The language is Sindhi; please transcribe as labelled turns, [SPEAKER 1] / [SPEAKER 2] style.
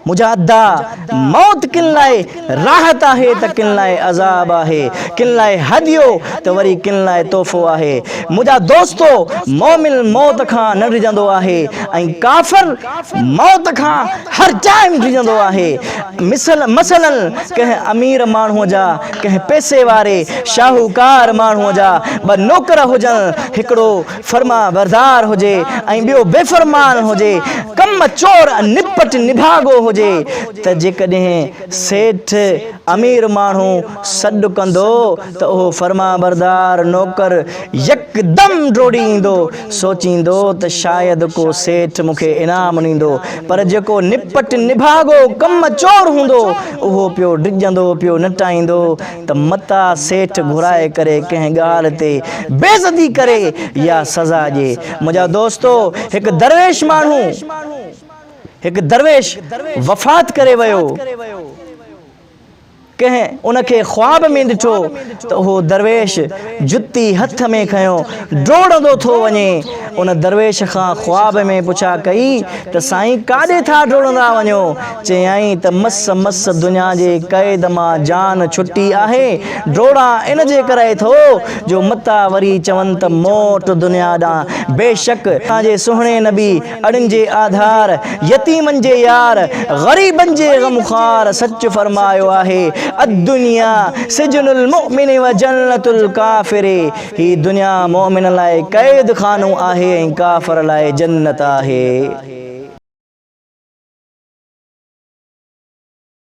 [SPEAKER 1] منهنجا ادا! موت ڪن لاء راحت آهي ته ڪن لاء عذاب آهي، ڪن لاء هديو ته وري ڪن لاء تحفو آهي. منهنجا دوستو! مؤمن موت کان نه ڊڄندو آهي ۽ ڪافر موت کان هر ٽائيم ڊڄندو آهي. مثل مثلاً ڪنهن امير ماڻهوء جا، ڪنهن پئسي واري، شاهوڪار ماڻهوء جا ٻه نوڪر هجن، هڪڙو فرمانبردار هجي ۽ ٻيو بي فرمان هجي، ڪم چور ۽ نپٽ نڀاڳو هجي ته جيڪڏهن سيٺ امير ماڻهو سڏ ڪندو ته اهو فرمانبردار نوڪر يڪدم ڊوڙي ايندو، سوچيندو ته شايد ڪو سيٺ مون کي انعام ڏيندو، پر جيڪو نپٽ نڀاڳو ڪم چور هوندو اهو پيو ڊڄندو پيو نٽائيندو ته متا سيٺ گهرائي ڪري ڪنهن ڳالهه تي بيعزتي ڪري يا سزا ڏئي. منهنجا دوستو! هڪ درويش ماڻهو، هڪ درويش وفات ڪري ويو. ڪنهن ان کي خواب ۾ ڏٺو ته اهو درويش جتي هٿ ۾ کنيو ڊوڙندو ٿو وڃي. ان درويش کان خواب ۾ پڇا ڪئي ته سائين ڪاڏي ٿا ڊوڙندا وڃو؟ چيائين ته مس مس دنيا جي قيد مان جان ڇٽي آهي، ڊوڙان ان جي ڪري ٿو جو متان وري چون ته موٽ دنيا ڏانهن. بيشڪ اسان جي سهڻي نبي اڙين جي آڌار، يتيمن جي يار، غريبن جي غمخوار سچ فرمايو آهي، الدنيا سجن المؤمن وجنة الڪافر هي دنيا مؤمن لاء قيد خانو آهي ۽ ڪافر لاء جنت آهي.